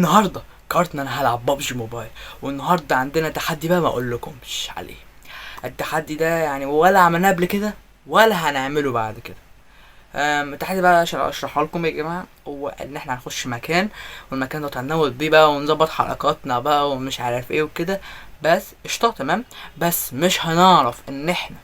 النهارده قررت ان انا هلعب PUBG Mobile، والنهارده عندنا تحدي بقى ما اقولكمش عليه. التحدي ده يعني ولا عملناه قبل كده ولا هنعمله بعد كده. التحدي بقى عشان اشرحه لكم يا جماعة، هو ان احنا هنخش مكان، والمكان ده هنموت بيه بقى ونظبط حركاتنا بقى ومش عارف ايه وكده، بس قشطه تمام. بس مش هنعرف ان احنا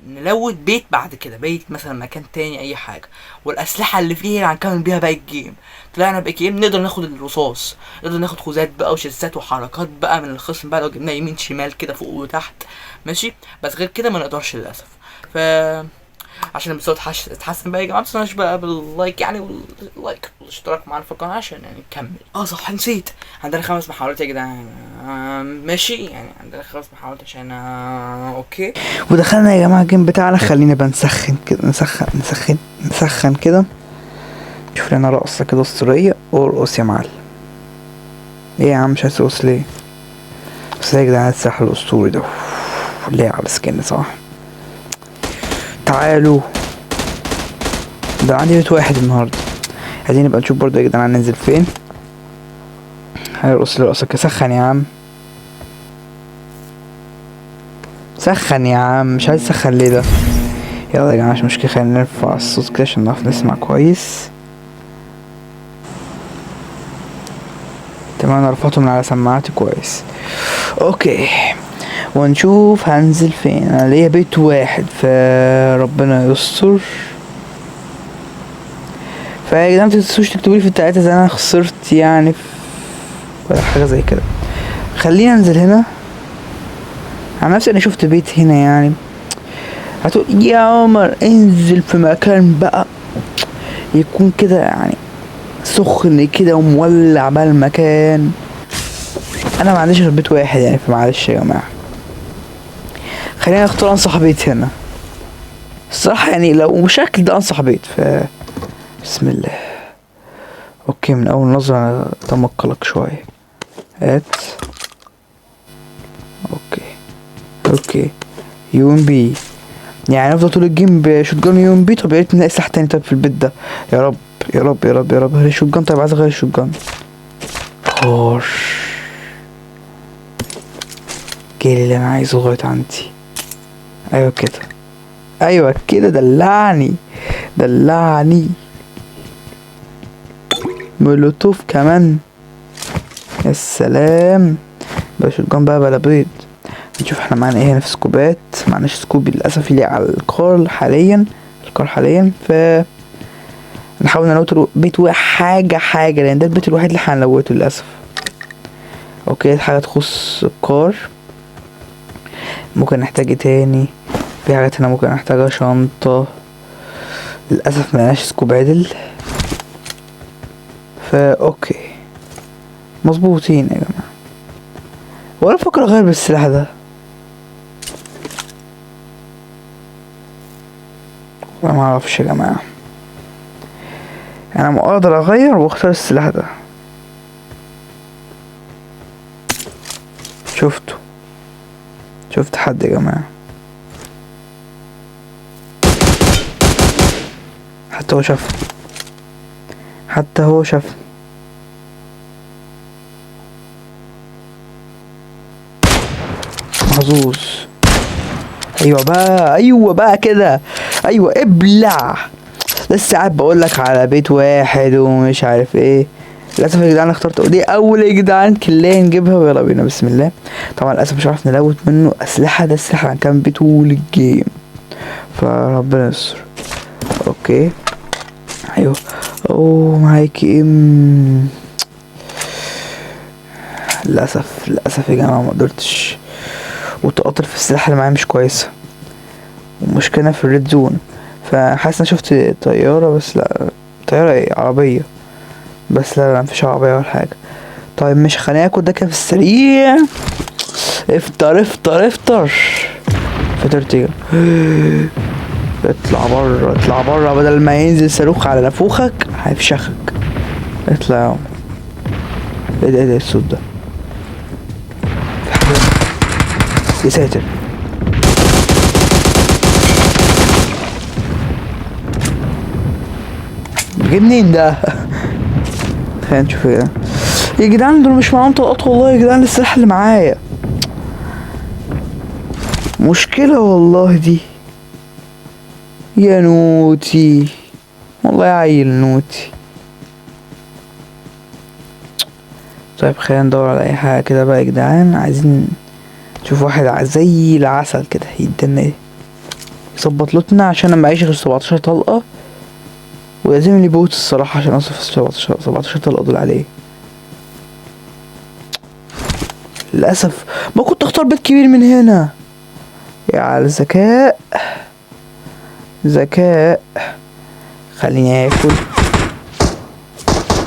نلوت بيت بعد كده، بيت مثلا مكان تاني اي حاجة، والاسلحة اللي فيه اللي هنكمل بيها باقي ال game. طلعنا باقي ال game نقدر ناخد الرصاص، نقدر ناخد خوذات بقى وشيزات وحركات بقى من الخصم بقى لو جبناه يمين شمال كده فوق وتحت ماشي، بس غير كده ما نقدرش للاسف. ف عشان المستوى اتحسن بقى يا جماعة، ما تنسوناش بقى بال like يعني، وال like والاشتراك معانا في القناة عشان يعني نكمل. صح نسيت، عندنا 5 محاولات يا جدعان. ماشي، يعني عندنا 5 محاولات عشان okay. ودخلنا يا جماعة ال game بتاعنا. خلينا بقى نسخن كده، نسخن نسخن نسخن كده، شوف لنا رقصه كده اسطورية. ارقص يا معلم. ايه يا عم مش عايز ترقص ليه؟ بس يا جدعان السلاح الاسطوري ده ليه على skin صح؟ تعالوا، ده عندي بيت واحد النهارده، عايزين نبقى نشوف برضه يا جدعان هننزل فين. هيرقص لرقصك. سخن يا عم، سخن يا عم، مش عايز تسخن ليه ده؟ يلا يا جماعة مش مشكلة، خلينا نرفع الصوت كده عشان نعرف نسمع كويس. تمام، انا رفعته من على سماعاتي كويس. okay، ونشوف هنزل فين. انا ليا بيت واحد فربنا يستر. فيا جدعان متنسوش تكتبولي في التعليقات اذا انا خسرت يعني ولا حاجة زي كده. خلينا ننزل هنا. عن نفسي انا شفت بيت هنا، يعني هتقول يا عمر انزل في مكان بقى يكون كده يعني سخن كده ومولع بقى المكان. انا ما عنديش غير بيت واحد يعني، فمعلش يا جماعة خلينا نختار انصح بيت هنا الصراحة، يعني لو مشكل ده انصح بيت. ف بسم الله. okay، من اول نظره انا تمقلك شوية. هات. okay okay، UMP، يعني نفضل طول ال game ب shotgun UMP. طب يا ريت نلاقي سلاح تاني طيب في البيت ده. يا رب يا رب يا رب يا رب. غير ال shotgun، طيب عايز اغير ال shotgun. خش جالي اللي انا عايزه لغاية عندي. ايوه كده، ايوه كده، دلعني دلعني. مولوتوف كمان، يا سلام. بقى shotgun بقى بلا بيض. نشوف احنا معانا ايه هنا في سكوبات. معناش scope للاسف اللي على الكار حاليا، الكار حاليا. ف نحاول نلوت بيت حاجة حاجة، لان ده البيت الوحيد اللي هنلوته للاسف. okay، حاجة تخص الكار. ممكن نحتاج ايه تاني؟ في حاجات هنا ممكن نحتاجها. شنطة، للأسف ملناش scope عدل. فا okay مظبوطين يا جماعة. ولا بفكر اغير بالسلاح ده، والله ما اعرفش يا جماعة. انا ما اقدر اغير واختار السلاح ده. شفت حد يا جماعة، حتى هو شافني، حتى هو شافني. محظوظ. ايوه بقى، ايوه بقى كده، ايوه ابلع. لسه قاعد بقول لك على بيت واحد ومش عارف ايه. للاسف يا جدعان اخترت دي اول يا جدعان كلية نجيبها، ويلا بينا بسم الله. طبعا للاسف مش عارف نلوت منه اسلحة، ده السلاح هنكمل بيه طول ال game، فربنا يستر. okay ايوه، اوه معاك ام. للاسف للاسف يا جماعة ما قدرتش، وتقاطر في السلاح اللي معايا مش كويسة، ومشكلة في ال red zone. فحاسس ان انا شفت طيارة، بس لا طيارة ايه، عربية، بس لا لا مفيش عربية ولا حاجة. طيب مش خلينا ناكل ده كده في السريع. افطر افطر افطر. فطرت ايه؟ اطلع بره، اطلع بره، بدل ما ينزل صاروخ على نافوخك هيفشخك. اطلع يا عم. ايه ده، ايه ده الصوت ده؟ يا ساتر. جه منين ده؟ خلينا نشوف كده. يا جدعان دول مش معاهم طلقات والله يا جدعان، السلاح اللي معايا مشكلة والله دي. يا naughty والله يا عيل naughty. طيب خلينا ندور على اي حاجة كده بقى يا جدعان، عايزين نشوف واحد زي العسل كده يدينا ايه، يظبط لوتنا، عشان انا معيش غير 17 طلقة، ولازم لي bot الصراحة عشان اوصف 17 طلقة دول عليه. للأسف ما كنت اختار بيت كبير من هنا. يا على الذكاء، ذكاء. خليني اكل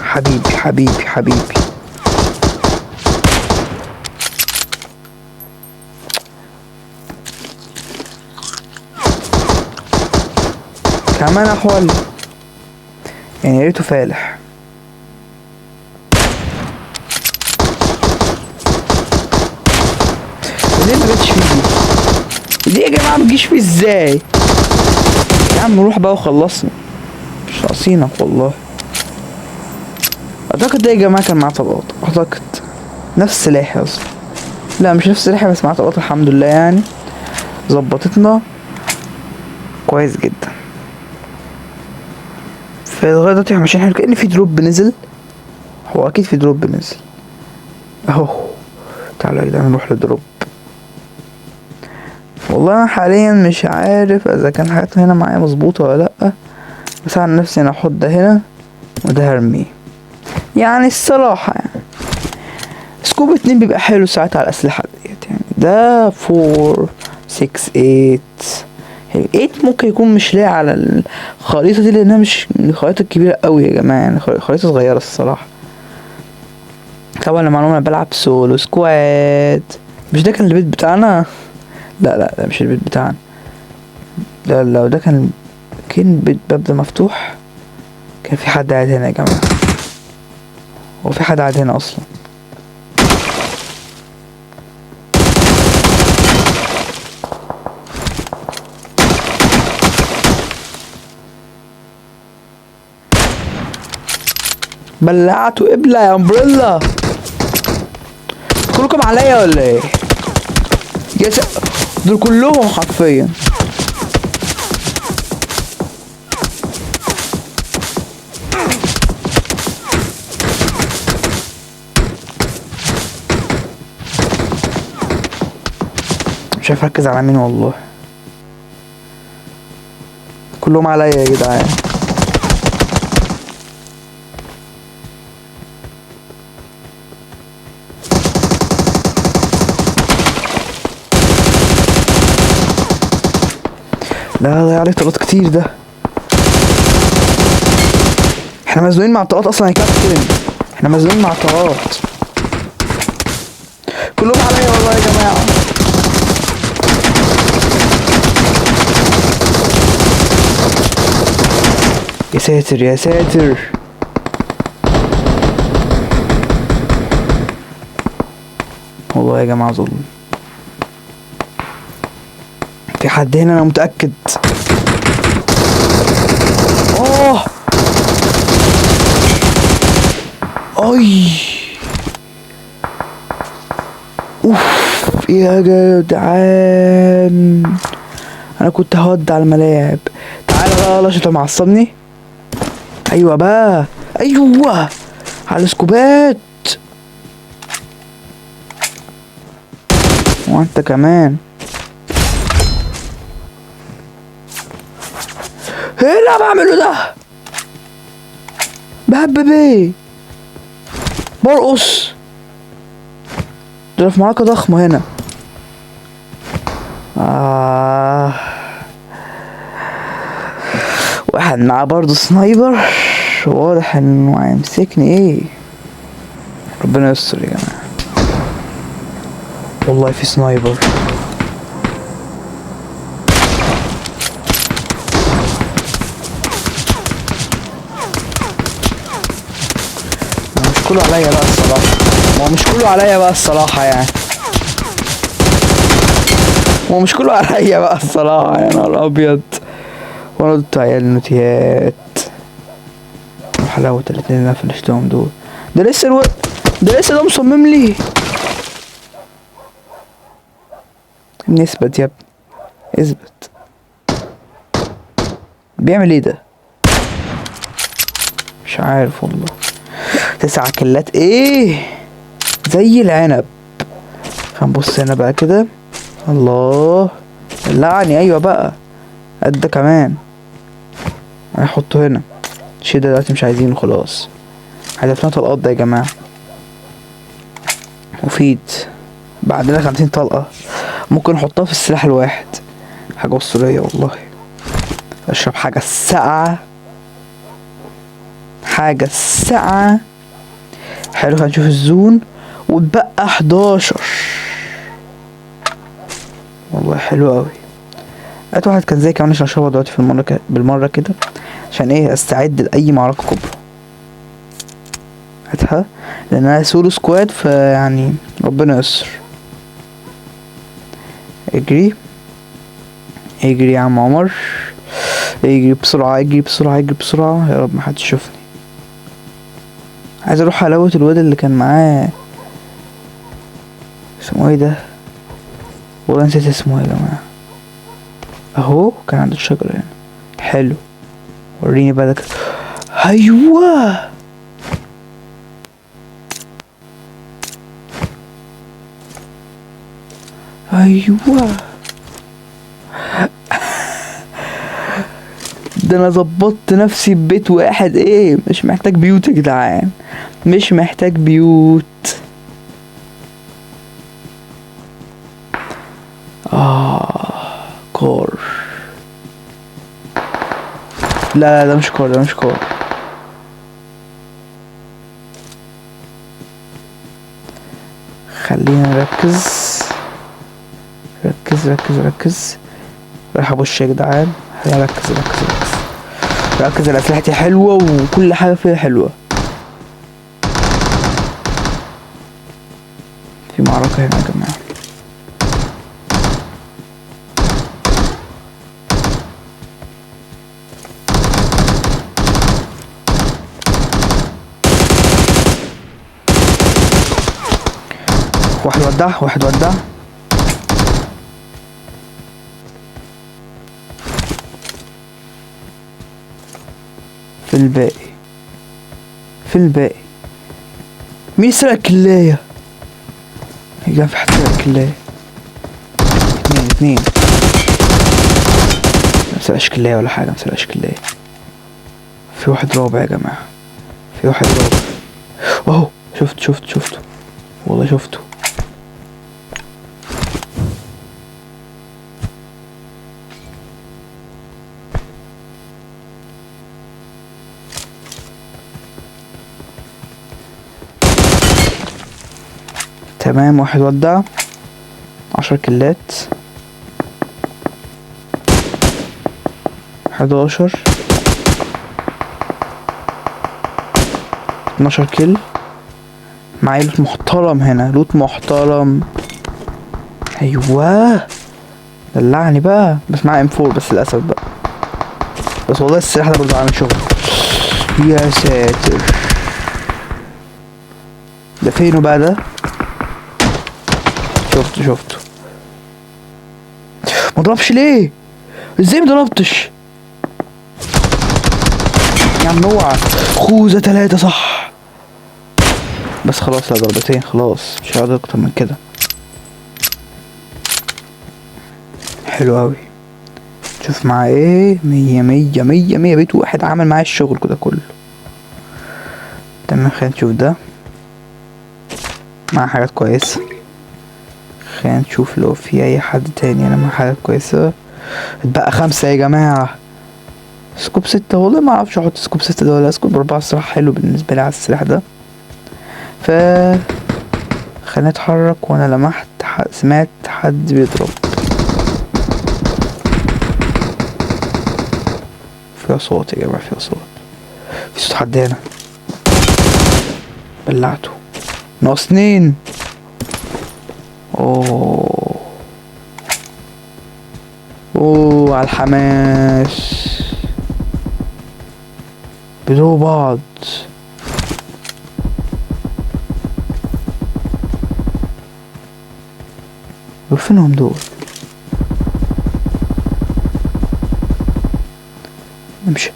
حبيبي حبيبي حبيبي. كمان احول يعني، يا ريته فالح. ليه ما جاتش فيه دي؟ دي يا جماعة ما تجيش فيه ازاي؟ يا عم روح بقى وخلصني، مش ناقصينك والله. اعتقد ده يا جماعة كان معاه طلقات، اعتقد نفس سلاحي اصلا. لا مش نفس سلاحي، بس معاه طلقات الحمد لله، يعني ظبطتنا كويس جدا. فلغاية دلوقتي احنا ماشيين حلو، كأن في drop نزل. هو اكيد في drop نزل اهو. تعالوا يا جدعان نروح لل drop. والله انا حاليا مش عارف اذا كان حاجات هنا معايا مظبوطة ولا لا، بس عن نفسي انا احط ده هنا وده هرميه يعني الصراحة. يعني scope 2 بيبقى حلو ساعات على الاسلحة ديت، يعني ده 4 6 8 يعني 8 ممكن يكون مش لايق على الخريطة دي لانها مش من الخريطة الكبيرة قوي يا جماعة، يعني خريطة صغيرة الصراحة. طبعا للمعلومة انا بلعب solo squad. مش ده كان البيت بتاعنا؟ لا لا ده مش البيت بتاعنا. لا لو ده كان بيت باب ده مفتوح، كان في حد قاعد هنا يا جماعة. هو في حد قاعد هنا اصلا؟ بلعته قبلة يا امبريلا. كلكم عليا ولا ايه؟ يا دول كلهم حرفيا. مش عارف اركز على مين والله، كلهم عليا يا جدعان. لا ضيع عليك طلقات كتير ده. احنا مزنوقين مع الطلقات اصلا يا كابتن، احنا مزنوقين مع الطلقات. كلهم عليا والله يا جماعة. يا ساتر يا ساتر. والله يا جماعة ظلم. في حد هنا انا متأكد. اوه اي اوف يا جدعان، انا كنت هودع على الملاعب. تعالى بقى يلا عشان انت معصبني. ايوه بقى، ايوه على السكوبات. وانت كمان. ايه اللي انا بعمله ده؟ بهبب ايه؟ برقص. ده في معركة ضخمة هنا. واحد معاه برضه سنايبر، واضح انه هيمسكني. ايه ربنا يستر يا جماعة. والله في sniper. مش كله عليا بقى الصراحة، ما هو مش كله عليا بقى الصراحة يعني، ما هو مش كله عليا بقى الصراحة يا نهار أبيض. وأنا قلت عيال نوتيات وحلاوة الاتنين اللي أنا فنشتهم دول. ده لسه الوقت ده لسه ده مصمم لي. ابني اثبت يا ابني، اثبت. بيعمل ايه ده؟ مش عارف والله. 9 كلات ايه زي العنب. هنبص هنا بقى كده. الله دلعني. ايوه بقى قد كمان. هنحطه هنا. الشيء ده دلوقتي مش عايزينه خلاص. هدفنا طلقات ده يا جماعة مفيد. بعدنا 50 طلقة ممكن نحطها في السلاح الواحد. حاجة أسطورية والله. أشرب حاجة ساقعة، حاجة ساقعة. حلو، هنشوف الزون. واتبقى 11. والله حلو أوي. هات واحد كان زي كمان عشان أشربها دلوقتي في المرة بالمرة كده، عشان إيه؟ أستعد لأي معركة كبرى. هاتها لأن أنا solo squad، فيعني ربنا يستر. اجري اجري يا عم عمر، اجري بسرعة، اجري بسرعة، اجري بسرعة. يا رب ما حدش يشوفني. عايز اروح اloot الواد اللي كان معاه، اسمه ايه ده؟ والله نسيت اسمه يا جماعة. اهو كان عند الشجرة هنا. حلو، وريني بقى ده كده. ايوه ايوه، ده انا ظبطت نفسي ببيت واحد. ايه مش محتاج بيوت يا جدعان، مش محتاج بيوت. كار. لا لا ده مش كار، ده مش كار. خلينا نركز، ركز ركز ركز. رايح ابص يا جدعان. ركز ركز ركز ركز. الاسلحة دي حلوة وكل حاجة فيها حلوة. في معركة هنا يا جماعة. واحد ودع، واحد ودع. في الباقي، في الباقي. مين سرق الكلاية؟ يا جدعان في حد سرق الكلاية. 2 2. ما سرقش كلاية ولا حاجة، ما سرقش كلاية. في واحد رابع يا جماعة، في واحد رابع اهو. شفت شفت شفته والله، شفته. تمام، واحد ودع. 10 كلات، 11، 12 كل. معايا لوت محترم هنا، لوت محترم. ايوه دلعني بقى. بس معايا ام 4 بس للاسف بقى. بس والله السلاح ده برضه عامل شغل. يا ساتر، ده فينه بقى ده؟ شفته شفته. ما ضربش ليه؟ ازاي ما ضربتش يا عم؟ اوعى. خوذة 3 صح. بس خلاص، لا ضربتين خلاص، مش هقدر اكتر من كده. حلو اوي. شوف معاه ايه. 100 100 100 100. بيت واحد عمل معاه الشغل كده كله. تمام، خلينا نشوف ده مع حاجات كويسة. خلينا نشوف لو في اي حد تاني انا مع حاجات كويسة. اتبقى 5 يا جماعة. scope 6، والله ما اعرفش احط scope 6 ده ولا scope 4. الصراحة حلو بالنسبة لي على السلاح ده. ف خلينا نتحرك. وانا لمحت سمعت حد بيضرب. في اصوات يا جماعة، في اصوات، في صوت حد هنا. بلعته. ناقص 2. اوه اوه على الحماس. بيضربوا بعض. دول؟ فينهم دول؟ امشي.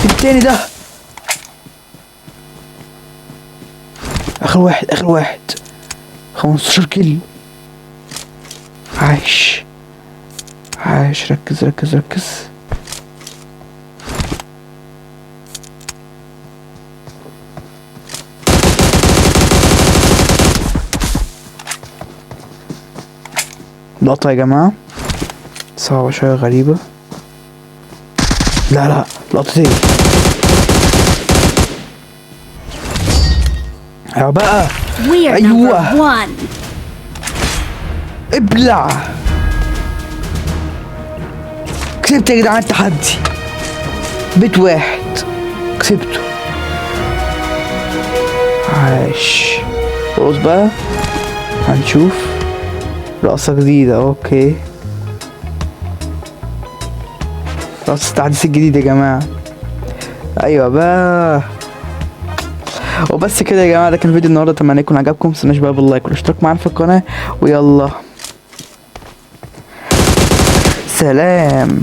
التاني ده اخر واحد، اخر واحد. 15 كيلو. عايش عايش. ركز ركز ركز. لقطة يا جماعة صعبة شوية، غريبة. لا لا، لقطتين يا بقى. We are أيوة. number one. ابلع. كسبت يا جدعان التحدي، بيت واحد كسبته. عاش. خلاص بقى هنشوف رقصة جديدة. okay، رقصة التحديث الجديد يا جماعة. ايوه بقى. وبس كده يا جماعة، ده كان فيديو النهاردة. اتمنى يكون عجبكم. متنسوناش بقى بال like والاشتراك معانا في القناة، ويلا سلام.